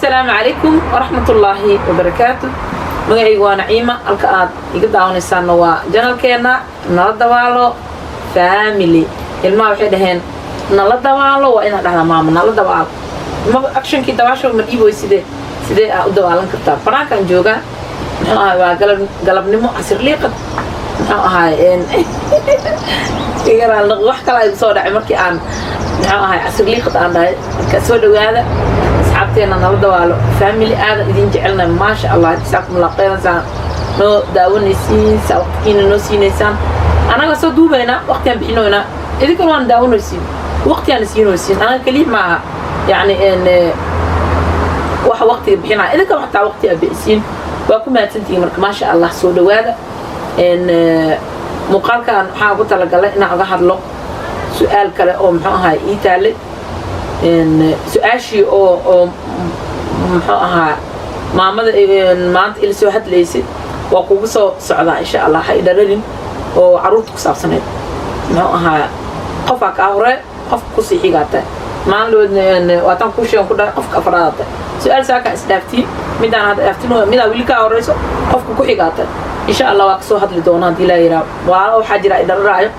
Assalaamu calaykum waraxmatullaahi wabarakaatu. Magacaygu waa Naciima. Halka aad iga daawanaysaanna waa channelkeena Nala Dabaalo Family. Ilmaha waxay dhaheen, "Nala dabaalo." Waa inaad dhahdaa, "Maama, nala dabaalo." Maba actionkii dabaasha ma dhiiboy. Sidee aa u dabaalan kartaa? Banaankaan joogaa. Muxuu ahay? Waa galab, galabnimo, casir liiqad. Muxuu ahay? Wax kale igu soo dhacay markii aan muxuu ahay casir liiqad aan dhahay. Marka soo dhawaada, asxaabteena Nala Dabaalo Family. Aada idin jecelnahay, maasha Allah. Jasaakum Allah khayran. Saa noo daawanaysiin, saa waqtigiina noo siinaysaan. Anaga soo duubaynaa, waqtigaan bixinoynaa, idinkana waan daawanaysiin, waqtigaan siinaysiin. Anaga keliya maaha, yacni waxa waqtiga bixinaya, idinka xataa waqti aa bixisiin. Waa ku mahadsantihiin. Marka maasha Allah, soo dhawaada. Muuqaalkan waxaan ugu talagalay inaan uga hadlo su-aal kale oo muxuu ahaa ii taalay, su-aashii oo muxuu ahaa maamada maanta ila soo hadlaysay. Waa kugu soo socdaa, insha Allah, ha idhararin, oo carruurta ku saabsaneyd. Muxuu ahaa, qofaa kaa hore, qofka kusii xigaata. Maalin waataan kuu sheegan, ku dhahay qofka afraadata. Su-aal saakaa isdhaaftiin, midaan hadda dhaaftin, midaa weli kaa horeyso, qofka ku xigaata. Insha Allah waa kasoo hadli doona haddii laa yiraa. Walaalo waxaa jira idhararaayo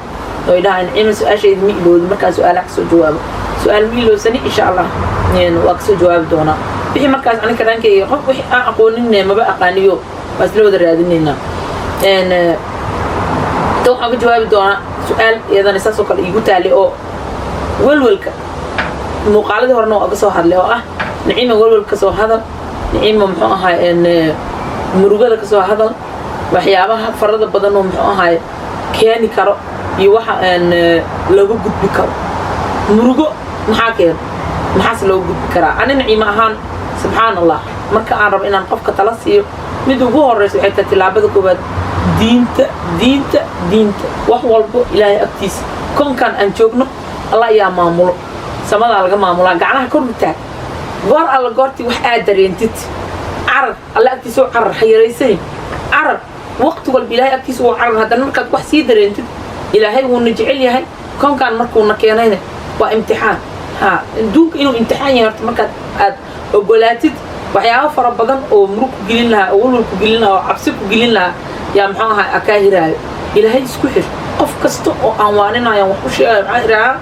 oo idhaha, "Naciima, su-aashayda ma iloodi." Markaan su-aalaha kasoo jawaabo, su-aal ma iloosani, insha Allah waa kasoo jawaabi doonaa wixii markaas aninka dhaankayga. Qof wixii aan aqoonin maba aqaaniyo, waa isla wada raadinaynaa. Ta waxaan ka jawaabi doonaa su-aal iyadana saas oo kale iigu taalay oo welwelka. Muuqaaladii horena waa uga soo hadlay, oo ah, "Naciima, welwelka kasoo hadal. Naciima, muxuu ahaay, murugada kasoo hadal, waxyaabaha farada badan oo muxuu ahaay keeni karo iyo waxa lagu gudbi karo." Murugo maxaa keeno? Maxaase loogu gudbi karaa? Ani Naciimo ahaan, subxaan Allah, marka aan rabo inaan qofka tala siiyo, mid ugu horeysa waxay tahay tilaabada koowaad: diinta, diinta, diinta. Wax walbo Ilaahay agtiisa. Koonkan aan joogno Allah ayaa maamulo, samadaa laga maamulaa. Gacnaha kor u taag goor alla goortii wax aad dareentid. Carar Alla agtiisa u carar, ha yaraysanin. Carar waqti walba Ilaahay agtiisa u carar. Haddana markaad wax sii dareentid, Ilaahay wuuna jecel yahay. Koonkan markuuna keenayna waa imtixaan. Ha adduunka inuu imtixaan yahay horta markaad aad ogolaatid, waxyaabo fara badan oo murug ku gelin lahaa, oo walwal ku gelin lahaa, oo cabsi ku gelin lahaa yaa muxuu ahaa akaa hiraayo. Ilaahay isku xir. Qof kasta oo aan waaninayo, wax u sheegayo, maxaa idhahaa?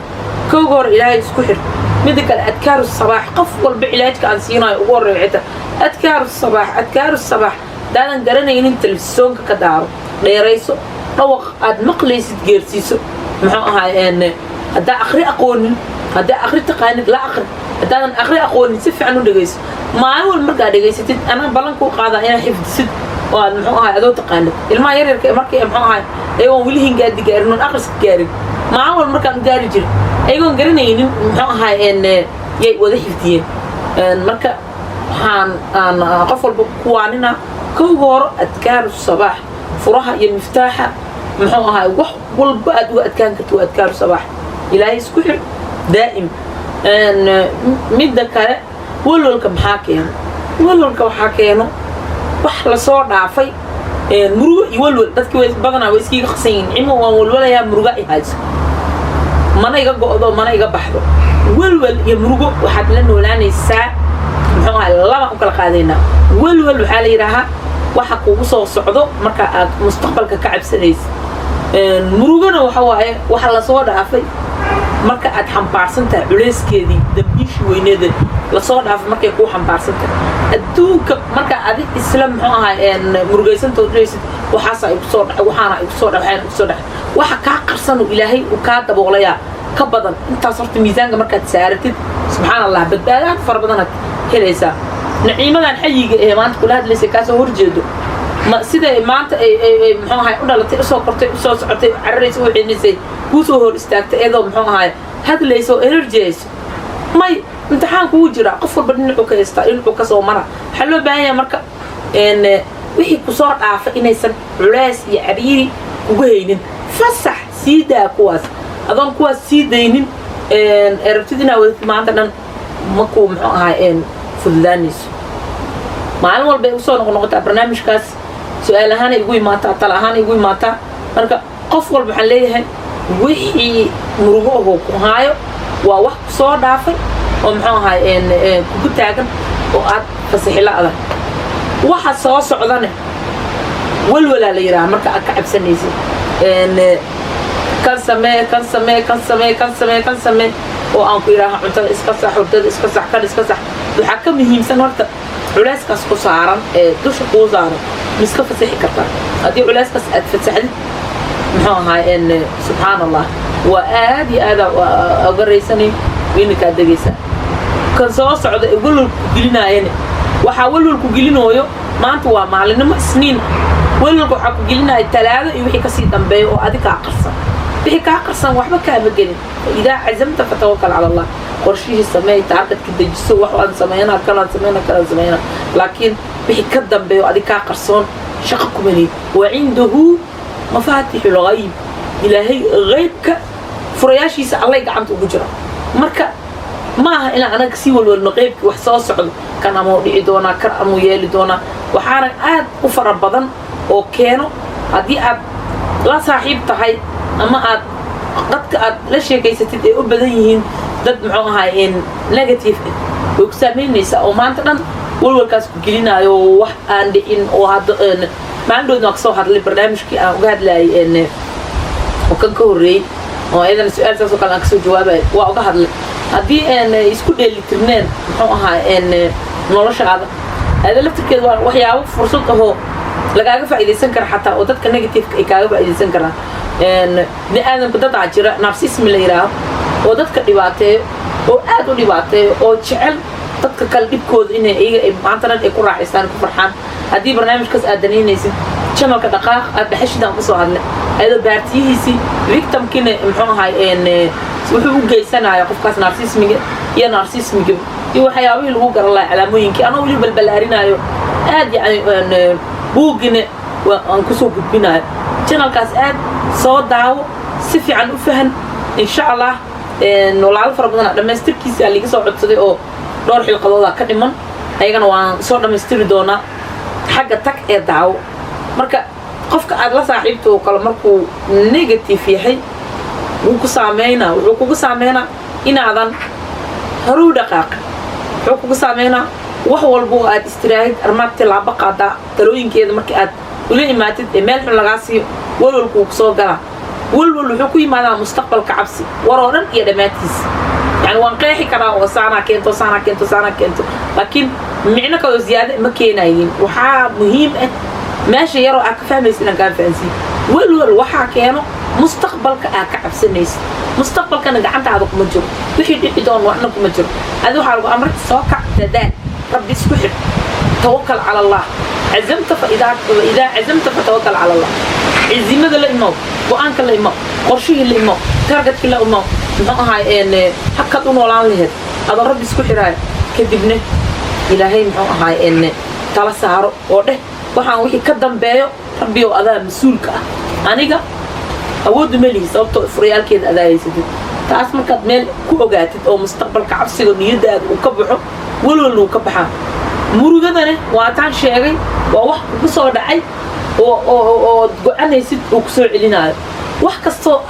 Kowga hore Ilaahay isku xir. Midda kale, adkaaru sabaax. Qof walba cilaajka aan siinayo ugu horreeyo xitaa adkaaru sabaax, adkaaru sabaax. Haddaadan garanaynin, telefisyoonka ka daaro, dheerayso, dhawaq aad maqlaysid geersiiso. Muxuu ahaa, haddaa akri aqoonin, haddaa akri taqaanid, la akri. Haddaadan akri aqoonin, si fiican u dhegayso. Maalin walba markaad dhegaysatid, anaa ballan kuu qaadaa inaad xifdisid oo aad muxuu ahay adoo taqaanid. Ilmaha yaryarka markay muxuu ahay ayagoon weli hingaadi gaarin oon akhriska gaarin, maalin walba markaan u gaari jirin, ayagoon garanaynin muxuu ahay yay wada xifdiyeen. Marka waxaan aan qof walba ku waaninaa, kowga hore adkaaru sabaax. Furaha iyo miftaaxa muxuu ahay wax walba aad uga adkaan karto waa adkaaru sabaax. Ilaahay isku xir daa'im. Midda kale, walwalka maxaa keeno? Walwalka waxaa keeno wax lasoo dhaafay. Murugo iyo walwal dadki way badanaa way iskiiga qasan yihiin. Cimo waan walwalayaa, muruga i hayso, mana iga go'do, mana iga baxdo. Walwal iyo murugo waxaad la noolaanaysaa muxuu ahay laba u kala qaadaynaa. Walwal waxaa la yidhaahaa waxa kugu soo socdo marka aad mustaqbalka ka cabsanaysa. Murugana waxa waaye waxa lasoo dhaafay marka aad xambaarsan tahay culeyskeedii, dambiishii weyneeda lasoo dhaafay markay kuu xambaarsan tahay adduunka. Marka adig isla muxuu ahay murugaysantood dhahaysid, "Waxaasaa igu soo dhacay, waxaana igu soo dhacay, waxaana igu soo dhacay," waxa kaa qarsan oo Ilaahay uu kaa daboolayaa ka badan intaas. Horta miisaanka markaad saaratid, subxaan Allah, badbaadaad fara badanaad helaysaa. Naciimadan xayiga ee maanta kula hadlaysay, kaasoo horjeedo, ma siday maanta ay muxuu ahay u dhalatay, usoo kortay, usoo socotay, cararaysa, u xinaysay, kuusoo hor istaagtay iyadoo muxuu ahay hadlaysa oo energy hayso? May. Imtixaan kugu jira, qof walba dhinacuu ka haystaa, dhinacuu kasoo mara. Waxaa loo baahan yahay marka wixii kusoo dhaafa inaysan culays iyo cariiri kugu haynin. Fasax sii daa kuwaas. Adoon kuwaas sii daynin ee rabtid inaad wadatid maanta dhan, makuu muxuu ahay fududaanayso. Maalin walba ay usoo noqnoqotaa barnaamijkaas, su-aal ahaanay igu imaataa, tala ahaan igu imaataa. Marka qof walba waxaan leeyahay, wixii murugo ahoo ku haayo waa wax kusoo dhaafay oo muxuu ahay kugu taagan. Oo aad fasixila'da waxa soo socdane walwalaa la yidhaha. Marka aad ka cabsanaysid, kan samee, kan samee, kan samee, kan samee, kan samee, oo aan ku yidhaaha cuntada iska sax, hurdada iska sax, kan iska sax, waxaa ka muhiimsan horta culeyskaas ku saaran ee dusha kuu saaran ma iska fasixi kartaa? Haddii culeyskaas aad fasaxdid, muxuu ahaay, subxaan Allah, waa aad iyo aada uga raysanay, wayna kaa degaysaa. Kan soo socda ee walwalku gelinaayana, waxaa walwalku gelinooyo maanta waa maalinimo Isniin. Walwalka waxaa ku gelinaya Talaado iyo wixii kasii dambeeya oo adi kaa qarsan. Wixii kaa qarsan waxba kaama gelin. Idaa cazamta fatawakal cala Allah. Qorshihii sameey, targetka dejiso, wax waan sameynaa, kanaan sameynaa, kanaan sameynaa, laakiin wixii ka dambeeya oo adi kaa qarsoon shaqo kuma liid. Wa cindahu mafaatixu lghayb. Ilaahay ghaybka furayaashiisa allay gacanta ugu jira. Marka ma aha inaan anaga sii walwalno qeybkii wax soo socdo, kan amuu dhici doonaa, kan amuu yeeli doonaa. Waxaana aad u fara badan oo keeno haddii aad la saaxiib tahay ama aad dadka aad la sheekaysatid ay u badan yihiin dad, muxuu ahaay, negative ah, way ku saameynaysaa oo maanta dhan walwalkaas ku gelinaayo wax aan dhicin. Oo hadda maalin dhoodna waa kasoo hadlay barnaamijkii aan uga hadlayay oo kan ka horreeyey, oo ayadana su-aal saas oo kale aan kasoo jawaabayo, waa uga hadlay. Haddii isku dheelitirneen, muxuu ahaa, noloshaada aada laftirkeeda waa waxyaabo fursad ahoo lagaaga faa'iidaysan kara xataa, oo dadka negativeka ay kaaga faa'iidaysan karaan. Bini aadamka dadaa jira narcissism la yidhaaho oo dadka dhibaateeyo, oo aad u dhibaateeyo, oo jecel dadka kale dhibkooda inay iyaga ay maanta dhan ay ku raaxaystaan, ku farxaan. Haddii barnaamijkaas aad danaynaysid, channelka dhaqaaq aad dhexeshidaan kasoo hadlay, ayadoo baartiyihiisii, victimkiina, muxuu ahay, wuxuu u geysanayo qofkaas narcissismiga iyo narcissismiga iyo waxyaabihii lagu garan lahaa, calaamooyinkii, anoo weli balbalaarinaayo aad, yani buuggina aan kusoo gudbinayo. Channelkaas aad soo daawo, si fiican u fahan, insha Allah. Walaalo fara badan dhammaystirkiisa liiga soo codsaday oo dhowr xilqadooda ka dhiman, ayagana waan soo dhammaystiri doonaa. Xagga tag ee daawo. Marka qofka aad la saaxiibta oo kale markuu negative yahay, wuu ku saameynaa. Wuxuu kugu saameynaa inaadan horuu dhaqaaqin. Wuxuu kugu saameynaa wax walba oo aad istiraahid armaad tilaabo qaadaa. Talooyinkeeda marka aad ula imaatid ee meel xun lagaa siiyo, walwalkuu kusoo galaa. Walwal wuxuu ku yimaadaa mustaqbalka cabsi war oo dhan iyo dhammaantiis. Yani waan qeexi karaa oo saanaa keento, saanaa keento, saanaa keento, laakiin micno kaloo ziyaado ma keenayin. Waxaa muhiim ah meesha yaroo aad ka fahmaysa inaan kaa fahansiin. Walwal waxaa keeno mustaqbalka aad ka cabsanaysid. Mustaqbalkana gacantaada kuma jiro, wixii dhici doon waxna kuma jiro. Adi waxaa lagu amray soo kac, dadaal, Rabbi isku xidh, tawakal cala Allah. Cazamta fa idaa cazamta fatawakal cala Allah. Cizimada la imow, go-aanka la imow, qorshihii la imow, targetkii la imow, muxuu ahaay, habkaad u noolaan lahayd adoo Rabbi isku xidhaayo. Kadibna Ilaahay, muxuu ahaay, tala saaro oo dheh waxaan wixii ka dambeeyo, Rabbiyow, adaa mas-uulka ah, aniga awooddu ma lihi, sababtoo furayaalkeeda adaa haysatid. Taas markaad meel ku ogaatid oo mustaqbalka cabsiga niyadaada uu ka baxo, walwalna uu ka baxaa. Murugadane waa taan sheegay, waa wax kugu soo dhacay oo go-anaysid uu kusoo celinaayo. Wax kastoo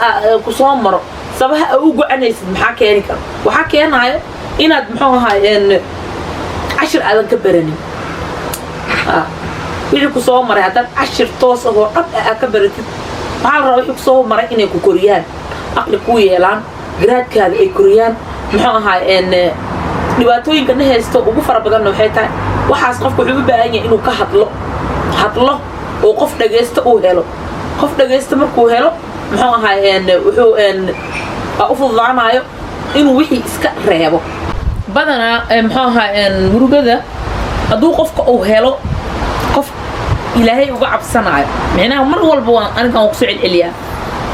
ku soo maro, sabaha aa u go-anaysid maxaa keeni kara? Waxaa keenaayo inaad, muxuu ahaay, cashir aadan ka baranin wixii ku soo maray. Haddaad cashir toos ahoo dhab ah aad ka baratid, waxaa la rabaa wixii kusoo maray inay ku koriyaan, aqli kuu yeelaan, garaadkaada ay koriyaan. Muxuu ahaay, dhibaatooyinka na haysto ugu fara badanna waxay tahay waxaas. Qofka wuxuu u baahan yahay inuu ka hadlo, hadlo oo qof dhagaysto uu helo. Qof dhagaysto markuu helo, muxuu ahaay, wuxuu u fududaanayo inuu wixii iska reebo. Badanaa, muxuu ahaa, murugada hadduu qofka uu helo qof Ilaahay uga cabsanaayo, micnaha mar walba waan anigan waan kusoo celceliyaa,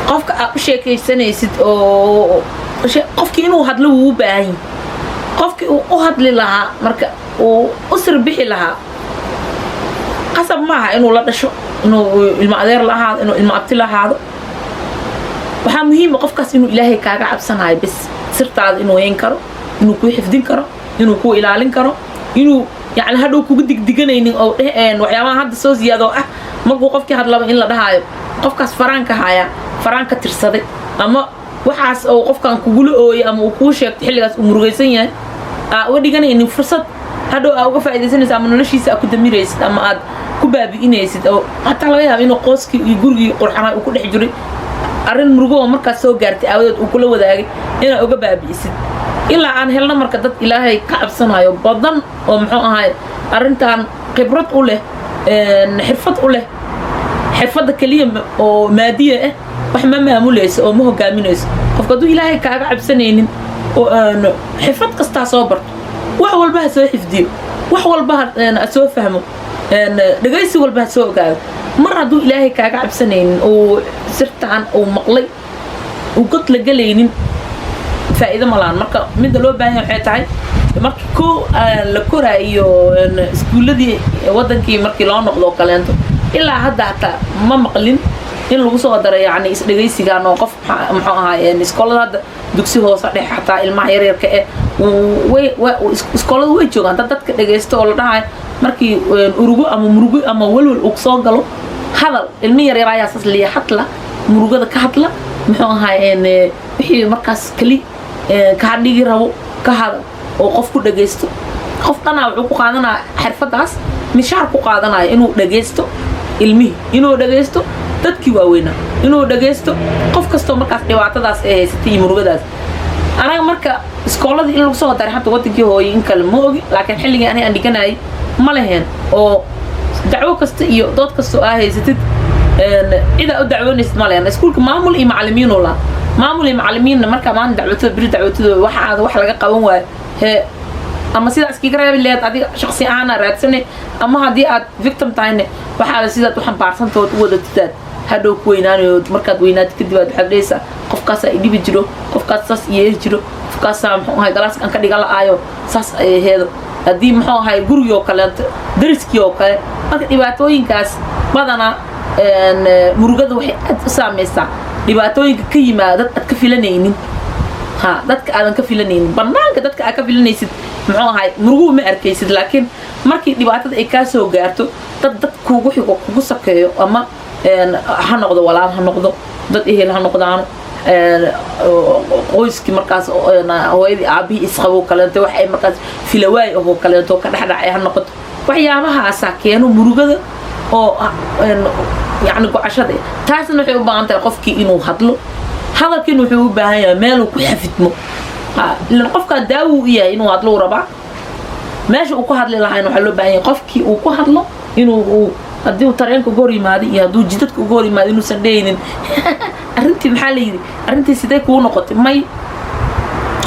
qofka aad u sheekaysanaysid oo qofkii inuu hadlo wuu u baahan yahay. Qofkii uu u hadli lahaa, marka uu u sirbixi lahaa, qasab maaha inuu la dhasho, inuu ilmo adeer la ahaado, inuu ilmo abti la ahaado. Waxaa muhiima qofkaas inuu Ilaahay kaaga cabsanayo bes, sirtaada inuu hayn karo, inuu kuu xifdin karo, inuu kuu ilaalin karo, inuu yani hadhow kugu digdiganaynin oo waxyaabaha hadda soo ziyaado ah markuu qofkii hadlaba in la dhahaayo qofkaas faraanka haya, faraan ka tirsaday, ama waxaas oo qofkan kugula ooyay ama uu kuu sheegto xilligaas uu murugaysan yahay aa uga dhiganaynin fursad Hadhow aa uga faa'iidaysanaysa ama noloshiisa aa ku damiraysid ama aad ku baabi'inaysid, oo hataa laga yaaba inuu qooskii iyo gurigii qurxanaa uu ku dhex jiray arrin murugo oo markaas soo gaartay aawadeed uu kula wadaagay inaad uga baabi'isid. Ilaa aan helno marka dad Ilaahay ka cabsanayo badan oo, muxuu ahaay, arrintan khibrad u leh, xirfad u leh. Xirfadda keliya oo maadiya ah wax ma maamulayso oo ma hogaaminayso. Qofka hadduu Ilaahay kaaga cabsanaynin oo xirfad kastaa soo barto, wax walba ha soo xifdiyo, wax walba ha soo fahmo, dhegaysi walba ha soo ogaado, mar hadduu Ilaahay kaaga cabsanaynin oo sirtaan uu maqlay uu god la gelaynin, faa'iido ma lahan. Marka midda loo baahan yahay waxay tahay, markii ko la koraayo iskuulladii waddankii markii loo noqdo oo kaleento, ilaa hadda hataa ma maqlin in lagu soo daro, yacni, isdhegaysigan oo qof, muxuu ahaay, iskoolada hadda dugsi hoose dhex xataa ilmaha yaryarka eh way iskoolada way joogaan dad dadka dhegaysto oo la dhahayo markii urugo ama murugo ama welwel uu soo galo, hadal ilmi yaryar ayaa saas liya hadla, murugada ka hadla, muxuu ahaay, wixii markaas keli kaa dhigi rabo ka hadal oo qof ku dhagaysto. Qof dhanaa wuxuu ku qaadanaya xirfadaas, mishaar ku qaadanaya inuu dhagaysto ilmihii, inuu dhagaysto dadkii waaweynaa, inuu dhagaysto qof kastoo markaas dhibaatadaas ay haysatay iyo murugadaas. Anaga marka iskooladii in lagu soo daray hadda wadankii hooyay in kale ma ogi, laakiin xilligii aniga aan dhiganayay ma laheen oo dacwo kasta iyo dood kasta oo aa haysatid cidaa u dacwoonaysid ma lehen. Iskuulka maamul iyo macalimiinuu lahaa. Maamul iyo macalimiinna markaa maalin dacwatada, beri dacwatada, waxa aad wax laga qaban waayo hee, ama sidaa iskaga reebi lehed adiga shaqsi ahaana raadsane, ama haddii aad victim tahayne, waxaada sidaad u xambaarsantahood u wadatid hadhow ku weynaanayo. Markaad weynaatid kadib aad waxaad dhehaysaa, qofkaasaa idhibi jiro, qofkaas saas iyeeri jiro, qofkaasaa, muxuu ahay, galaaska aan ka dhiga la-aayo, saas ay aheedo. Haddii, muxuu ahay, gurigii oo kaleeto, dariskii oo kale. Marka dhibaatooyinkaas badanaa murugada waxay aad u saameysaa dhibaatooyinka ka yimaada dad aad ka filanaynin. Ha, dadka aadan ka filanaynin banaanka, dadka aad ka filanaysid, muxuu ahay, muruguhu ma arkaysid, laakiin markii dhibaatada ay kaa soo gaarto dad kuugu xigo, kugu sakeeyo, ama ha noqdo walaal, ha noqdo dad ehel, ha noqdaano qoyskii markaas hooyadii aabihii isqabo kaleeto, wax ay markaas filawaay ahoo kaleeto ka dhexdhacay ha noqoto, waxyaabahaasaa keeno murugada oo, yacni, gocashada. Taasna waxay u baahan tahay qofkii inuu hadlo. Hadalkiina wuxuu u baahan yahay meeluu ku xafidmo ilan qofkaa daawo u yahay inuu hadlo uu rabaa. Meesha uu ku hadli lahayn waxaa loo baahan yahay qofkii uu ku hadlo inuu uu haddii uu tareenka uga hor yimaado iyo hadduu jidadka uga hor yimaado, inuusan dhehaynin, "Arrintii maxaa la yidhi? Arrintii sidee kuu noqotay?" May,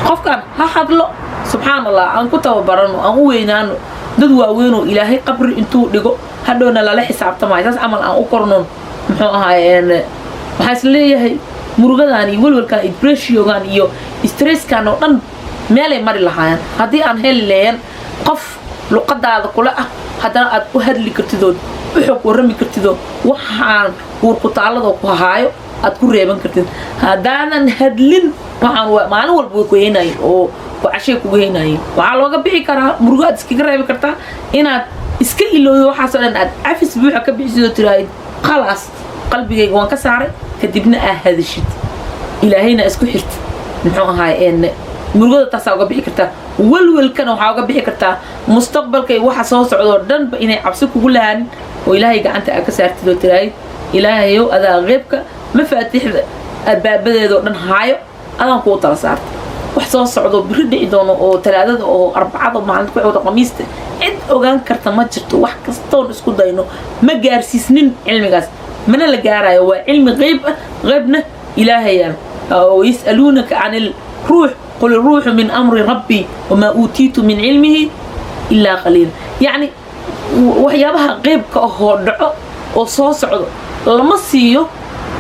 qofkan ha hadlo. Subxaan Allah, aan ku tababarano, aan u weynaano dad waaweynoo Ilaahay qabri intuu dhigo hadhowna lala xisaabtamayo, saas camal aan u kornon. Muxuu ahaay, waxaa is leeyahay murugadan iyo welwelkan iyo depressiogan iyo stresskan oo dhan meelay mari lahaayeen haddii aan heli lahayn qof luqadaada kula ah, haddana aad u hadli kartidood, u xog warrami kartidoo, waxaan uurkutaalladoo ku hahaayo aad ku reeban kartid. Haddaanan hadlin, waxaan maalin walba way ku heynayin oo gocashay kugu heynayin. Waxaa looga bixi karaa murugo aad iskaga reebi kartaa inaad iska ilowdo waxaasoo dhan, aad cafis buuxa ka bixisidoo tiraahid, "Khalaas, qalbigayga waan ka saaray." Kadibna aa hadashid, Ilaahayna isku xirtid. Muxuu ahaay, murugada taasaa uga bixi kartaa. Welwelkana waxaa uga bixi kartaa mustaqbalka iyo waxa soo socdoo dhanba inay cabsi kugu lahaanin oo Ilaahay gacanta aa ka saartid oo tiraahid, "Ilaahayow, adaa qeybka mafaatiixda albaabadeedoo dhan haayo, adaan kuu tala saartay." Wax soo socdo, biri dhici doono oo Talaadada oo Arbacada, maalinta ku xigta Khamiista, cid ogaan karta ma jirto. Wax kastoon isku dayno ma gaarsiisnin cilmigaas, mana la gaarayo. Waa cilmi qeyb ah, qeybna Ilaahayaan. ويسألونك عن الروح قل الروح من أمر ربي وما أوتيتم من علمه إلا قليلا. يعني waxyaabaha qeybka ahoo dhaco oo soo socdo lama siiyo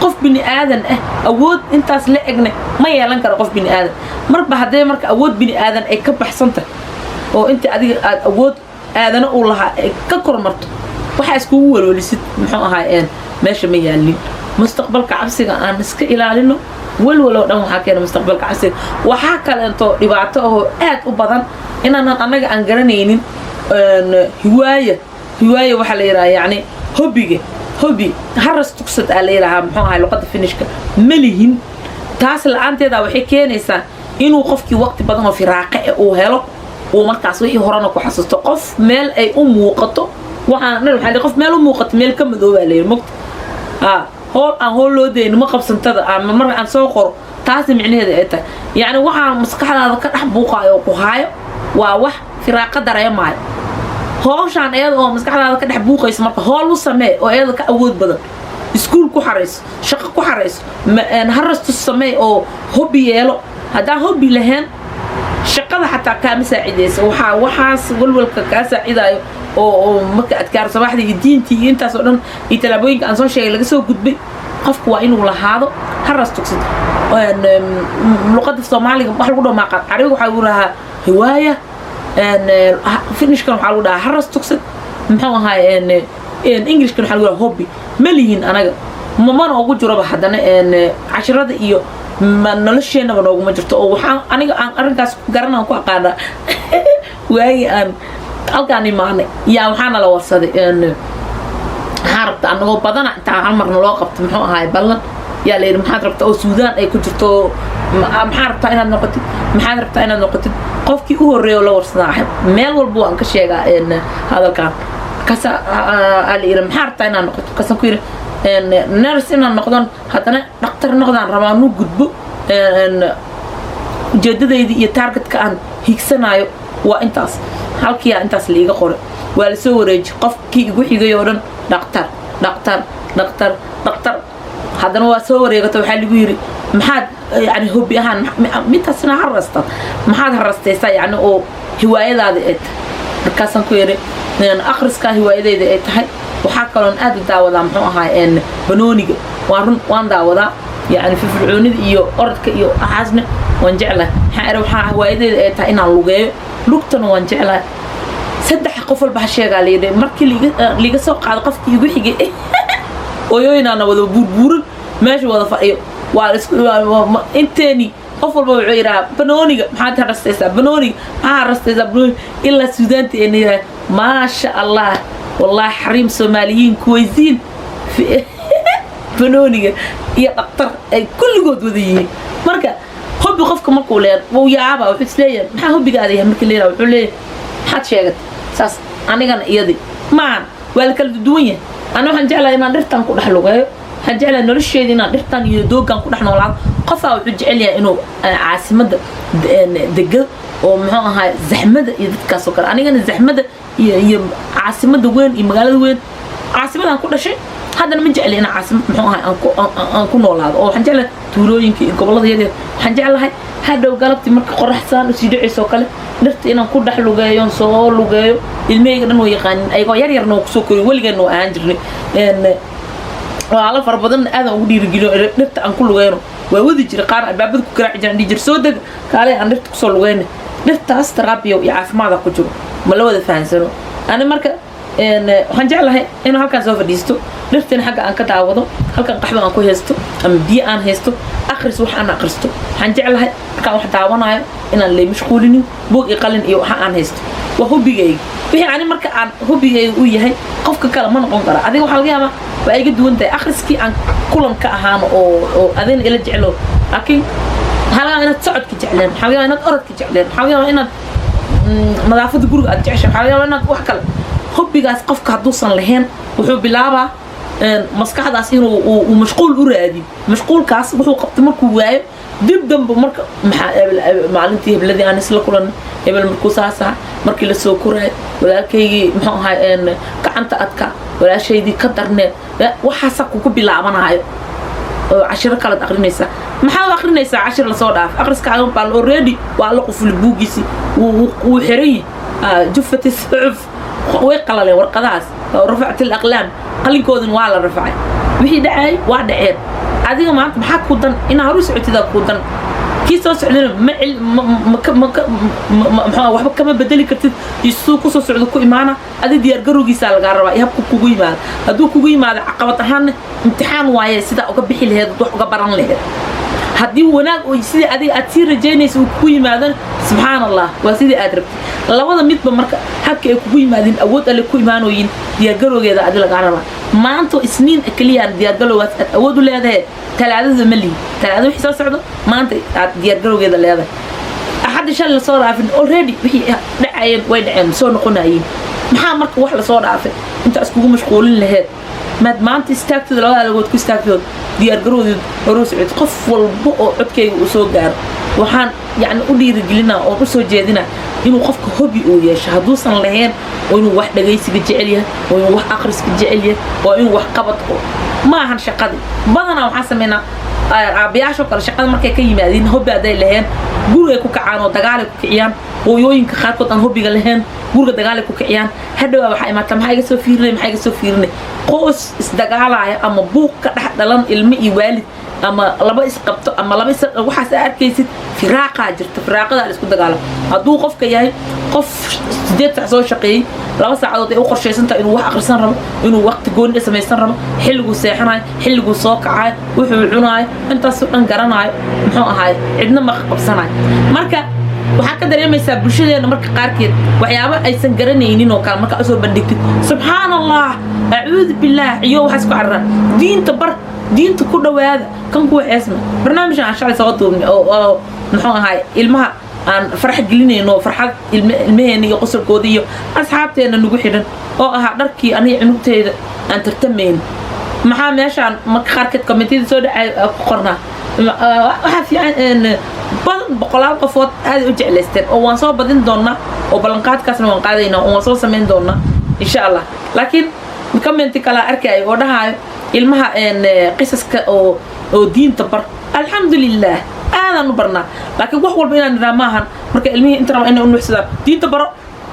qof bini aadan ah. Awood intaas la egne ma yeelan karo qof bini aadan. Marba haddee marka awood bini aadan ay ka baxsan tahay oo inta adiga aad awood aadana uu lahaa ay ka kormarto, waxaa iskugu welwelisid, muxuu ahaay, meesha ma yaalin. Mustaqbalka cabsiga aan iska ilaalino. Welwal oo dhan waxaa keena mustaqbalka cabsiga. Waxaa kaleento dhibaato ahoo aad u badan inaanan annaga aan garanaynin hiwaaya. Hiwaaya waxaa la yidhaha, yacni, hobbyga, hobby harrastukset aa la yidhahaa, muxuu ahay, luqadda Finishka ma lihin. Taas la-aanteeda waxay keenaysaa inuu qofkii waqti badan oo firaaqe eh uu helo. Uu markaas wixii horena ku xasuusto. Qof meel ay u muuqato waxaan dhan waxaa qof meel u muuqato meel ka madoobaa la yidhi mogta. Hool aan hool loo dayno ma qabsantada ama mar aan soo qoro, taasi micnaheeda ay tahay, yacni, waxaan maskaxdaada ka dhex buuqaayo oo ku haayo waa wax firaaqa dareemaayo. Howshaan iyada oo maskaxdaada ka dhex buuqaysa, marka hool u samee oo iyada ka awood badan. Iskuul ku xarayso, shaqo ku xarayso, harastu samee oo hobby yeelo. Haddaan hobby lahayn, shaqada xataa kaama saacidaysa. Waxaa waxaas walwalka kaa saacidayo oo marka adkaar sabaxda iyo diintii iyo intaas oo dhan iyo tallaabooyinka aan soo sheegay laga soo gudbay, qofku waa inuu lahaado haras tugsid. Luqadda Soomaaliga wax lagu dhaho maaqaan. Carabiga waxaa lagu dhahaa hiwaaya, Finishkan waxaa lagu dhahaa haras tugsid, muxuu ahaay, Englishkan waxaa lagu dhahaa hobby. Ma lihin anaga, mana ugu jiroba. Haddana cashirada iyo nolosheenaba nooguma jirto. Oo waxaan aniga aan arrinkaas garanaan ku aqaanaa, waagii aan halkaan imaanay yaa waxaana la warsaday maxaa rabta. Anagoo badana intaa hal marna loo qabto, muxuu ahaay, ballan, yaa la yidhi maxaad rabtaa, oo Suudaan ay ku jirto, maxaa rabtaa inaad noqotid, maxaad rabtaa inaad noqotid? Qofkii u horreeya oo la warsadaa, meel walba waan ka sheegaa hadalkan. Markaasa aa la yidhi maxaa rabtaa inaad noqotid? Markaasaan ku yidhi nurse inaan noqdon, haddana dhaktar noqdaan rabaa, nuu gudbo. Ujeedadayda iyo targetka aan higsanayo waa intaas. Halkiiyaa intaas liiga qoray, waa lasoo wareeji. Qofkii igu xigay oo dhan dhaktar, dhaktar, dhaktar, dhaktar. Haddana waa soo wareegata, waxaa lagu yidhi maxaad, yani, hobby ahaan midtaasina harasta, maxaad harastaysaa, yani, oo hiwaayadaada ay tahay? Markaasaan ku yidhi akhriskaa hiwaayadayda ay tahay. Waxaa kaloon aad u daawadaa, muxuu ahaa, banooniga. Waa run, waan daawadaa, yani, firfircoonida iyo orodka iyo waxaasna waan jeclahay. Maxaa ere, waxaa hiwaayadayda ay tahay inaan lugeeyo, lugtana waan jeclahay. Saddex qof walba ha sheegaa layidhi. Markii liiga soo qaado qofkii igu xigay, ooyooyinaana wada buurbuuran meesha wada fadhiyo, waa isku inteeni. Qof walba wuxuu yidhahaa banooniga. Maxaad harastaysaa? Banooniga. Maxaa harastaysaa? Banooniga. Ilaa Suudaanta ayna yidhaha maasha Allah, wallahi xariim Soomaaliyiin kuwaysiin banooniga iyo dhaktar ay kulligood wada yihiin. Marka hobby qofka markuu leeya wuu yaaba, wuxuu isleeyahay maxaa hobbygaada yahay? Markii leeyahay wuxuu leeyahay maxaad sheegatay saas? Anigana iyadii maan waa la kala duwan yahay. Ana waxaan jeclahay inaan dhirtan ku dhex lugeeyo, waxaan jeclahay nolosheeda inaan dhirtan iyo doogan ku dhex noolaado. Qofaa wuxuu jecel yahay inuu caasimadda dego oo, muxuu ahaay, zaxmada iyo dadkaas oo kale. Anigana zaxmada iyo caasimadda weyn iyo magaalada weyn, caasimadaan ku dhashay, haddana ma jecli inaan caasimad, muxuu ahay, aan ku noolaado. Oo waxaan jeclahay tuulooyinka iyo gobollada yaryar. Waxaan jeclahay hadhow galabtii marka qoraxsaan usii dhacayso oo kale dhirta inaan ku dhex lugeeyo, soo lugeeyo. Ilmahayga dhan way yaqaanin, ayagoo yar yarna waa kusoo koriyo, weligeena waa ahaan jirnay. Walaalo fara badanna aadan ugu dhiirigeliyo dhirta aan ku lugeyno. Waa wadi jiray, qaar albaabada ku garaaci jiraan, dhihi jira soo dega, kaale aan dhirta kusoo lugeyna. Dhirtaas taraabiyo iyo caafimaada ku jiro, ma la wada fahansano. Ani marka waxaan jeclahay inuu halkaan soo fadhiisto, dhirtina xagga aan ka daawado, halkan qaxwo aan ku haysto ama biyo aan haysto, akhris wax aan akhristo. Waxaan jeclahay markaan wax daawanayo inaan lay mashquulinin, buug iyo qalin iyo waxa aan haysto waa hobbygayga. Wixii ani marka aan hobbygayga u yahay, qofka kale ma noqon kara. Adiga waxaa laga yaabaa waa iga duwan tahay akhriskii aan kulan ka ahaano oo adina ila jeclo, laakiin waxaa laga yaabaa inaad socodka jecleen, waxaa laga yaabaa inaad orodka jecleen, waxaa laga yaabaa inaad nadaafadda guriga aad jeceshay, waxaa laga yaabaa inaad wax kale. Hobbygaas qofka hadduusan lahayn, wuxuu bilaabaa maskaxdaas inuu uu mashquul u raadiyo. Mashquulkaas wuxuu qabtay markuu waayo dib dambe, marka maxaa maalintii hebladii aan isla kulanay, hebel markuu saas aha, markii lasoo koraayo, walaalkaygii, muxuu ahay, gacanta adka, walaashaydii ka darneed, waxaasaa kugu bilaabanaayo oo cashiro kalaad aqrinaysaa. Maxaad aqrinaysaa? Cashir lasoo dhaafay. Aqriskaaga baa already waa la qufuli, buuggiisi wuu xiran yahay. جفت الصحف, way qalaleen warqadahaas. رفعت الأقلام, qalinkoodina waa la rafacay. Wixii dhacay waa dhaceen. Adiga maanta maxaa ku dan? Inaa horu socotidaa ku dan. Kii soo socdana ma maxaa waxba kama bedeli kartid. Isuu kusoo socdo ku imaana, adi diyaargarowgiisaa lagaa rabaa iyo habku kugu yimaado. Hadduu kugu yimaado caqabad ahaanna, imtixaan waaye, sidaa uga bixi laheed, wax uga baran laheed. Haddii wanaag oo sidii adiga aad sii rajaynaysa uu kugu yimaadona, subxaan Allah, waa sidii aad rabtid. Labada midba marka habka ay kugu yimaadeen, awood alle ku imaanooyin, diyaargarowgeeda adi lagaa rabaa. Maanta Isniin keliyaan diyaargarowgaas aad awood u leedahay, Talaadada ma lihi. Talaadada wixii soo socdo maanta aad diyaargarowgeeda leedahay. Axadda Axaddi shalay lasoo dhaafin already wixii dhacayeen way dhaceen, soo noqonayeen. Maxaa marka wax lasoo dhaafay inta iskugu mashquulin laheed, maad maanta istaagtooda, labada lagood ku istaagtood, diyaargarowdeed horuu socod? Qof walba oo codkayga uu soo gaaro waxaan yacni u dhiirigelinaa oon u soo jeedinaa inuu qofka hobby uu yeesho hadduusan lahayn, oo inuu wax dhagaysiga jecel yahay, oo inuu wax akhriska jecel yahay, oo inuu wax qabad oo ma ahan shaqadii. Badanaa waxaan sameynaa, aabayaashoo kale shaqada markay ka yimaadeen, hobby hadday laheen gurigay ku kacaan oo dagaalay ku kiciyaan. Hooyooyinka qaarkood aan hobbyga lahayn guriga dagaalay ku kiciyaan. Hadhowaa waxaa imaata, "Maxaa iga soo fiirinay? Maxaa iga soo fiirinay?" Qoys isdagaalaya ama buuq ka dhex dhalan ilmo iyo waalid ama laba isqabto ama laba is waxaas aa arkaysid, firaaqaa jirta, firaaqadaa la isku dagaalamo. Hadduu qofka yahay qof 8 saac soo shaqeeyey, 2 saacadood ay u qorshaysan tahay inuu wax akhrisan rabo, inuu waqti gooni samaysan rabo, xilliguu seexanayo, xilliguu soo kacayo, wuxuu cunaayo, intaasoo dhan garanaayo, muxuu ahaay, cidna ma qabsanayo. Marka waxaa ka dareemaysaa bulshadeena marka qaarkeed waxyaabo aysan garanaynin oo kale markaa usoo bandhigtid, "Subxaan Allah, acuudu billaah," iyo waxaas ku cararaan. Diinta bar, diinta ku dhowaada kan kuwa xeesma. Barnaamijkan aan shalay soo duubnay oo muxuu ahaay, ilmaha aan farx gelinayno, farxad ilmaheena iyo qosolkooda iyo asxaabteena nagu xidhan, oo ahaa dharkii aniga cunugteyda aan tartamayn. Maxaa meeshaan marka qaarkeed commentiyada soo dhacay ku qornaa? Waxaa fiican badan, boqolaal qofood aaday u jeclaysteen oo waan soo badin doonaa oo ballanqaadkaasna waan qaadaynaa oo waan soo samayn doonaa, insha Allah. Laakiin commenti kalaa arkaayo oo dhahaayo ilmaha qisaska oo diinta bar. Alxamdulilah, aadaan u barnaa, laakiin wax walba inaan nidhaa maahan. Marka ilmihii inta raba inay u nuuxsadaan, diinta baro,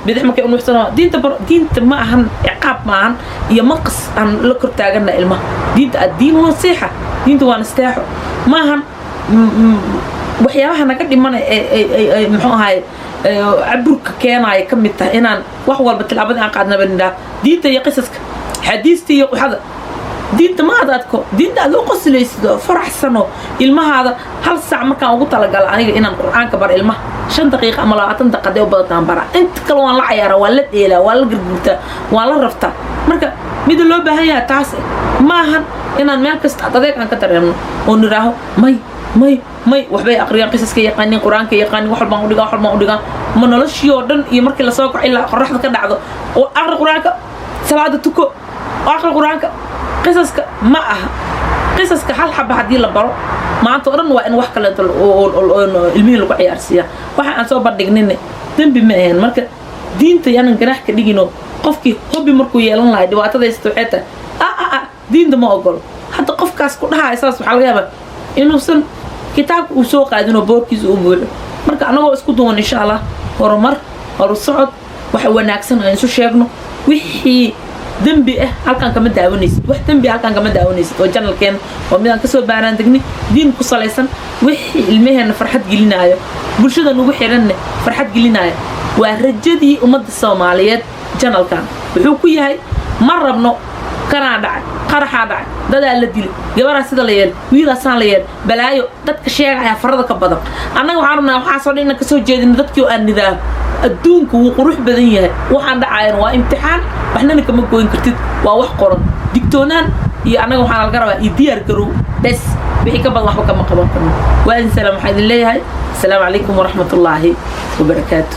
bidix markay u nuuxsadaan, diinta baro. Diinta ma ahan ciqaab, ma ahan iyo maqas aan la kor taagana ilmaha. Diinta addiin nasiixa, diinta waa nasteexo, ma ahan waxyaabaha naga dhimana ee muxuu ahaay caburka keenaaya ka mid tahay inaan wax walba tilaabadii aan qaadnaba nidhaa diinta iyo qisaska, xadiista iyo quxada. Diinta ma ad adko, diinta aad u qoslaysid oo faraxsano. Ilmahaada hal saac markaan ugu talagala aniga inaan Qur-aanka bar ilmaha, 5 daqiiqa ama 20 daqiiqa hadday u badataan bara. Inta kale waan la cayaaraa, waan la dheelaa, waan la garguurtaa, waan la raftaa. Marka mida loo baahan yahay taas maahan inaan meel kasta ad adeeg aan ka dareemno oo nidhaaho may, may, may. Waxbay aqriyaan, qisaska yaqaanin, Qur-aanka yaqaanin, wax walbaan udhigaa, wax walbaan udhigaa. Ma noloshii oo dhan iyo markii lasoo kaco ilaa qoraxda ka dhacdo oo aqri Qur-aanka, salaada tuko, aqri Qur-aanka, qisaska ma aha. Qisaska hal xaba haddii la baro maanta oo dhan, waa in wax kaleeto ilmihii lagu ciyaarsiiyaa. Waxa aan soo bandhignin dembi ma ahayn. Marka diinta yaanan ganaax ka dhigino. Qofkii hobby markuu yeelan lahay dhibaatadaysta waxay tahay a diinta ma ogolo. Hadda qofkaas ku dhahaya saas waxaa laga yaabaa inuusan kitaabka uu soo qaadin oo boorkiisa uu buuxo. Marka annagoo isku duwan, insha Allah, horumar, horu socod, waxa wanaagsan aan isu sheegno. Wixii dembi ah halkaan kama daawanaysid, wax dembi ah halkaan kama daawanaysid oo channelkeena oo midaan kasoo baaraan degnay, diin ku salaysan, wixii ilmaheena farxad gelinaayo, bulshada nugu xidhanne farxad gelinaayo. Waa rajadii ummadda Soomaaliyeed. Channelkan wuxuu ku yahay, ma rabno kanaa dhacay, qaraxaa dhacay, dadaa la dilay, gabaraa sida la yeelay, wiilaasaan la yeelay, balaayo dadka sheegaya farada ka badan. Annaga waxaan rabnaa waxaasoo dhan inaan kasoo jeedino dadkii oo aan nidaaho adduunku wuu qurux badan yahay, waxaan dhacayan waa imtixaan, waxnana kama goyn kartid, waa wax qoran. Digtoonaan iyo annaga waxaana laga rabaa iyo diyaar garow bes. Wixii ka badan waxba kama qaban karno. Waa idin salaam, waxaa idin leeyahay asalaamu calaykum waraxmatullaahi wabarakaatu.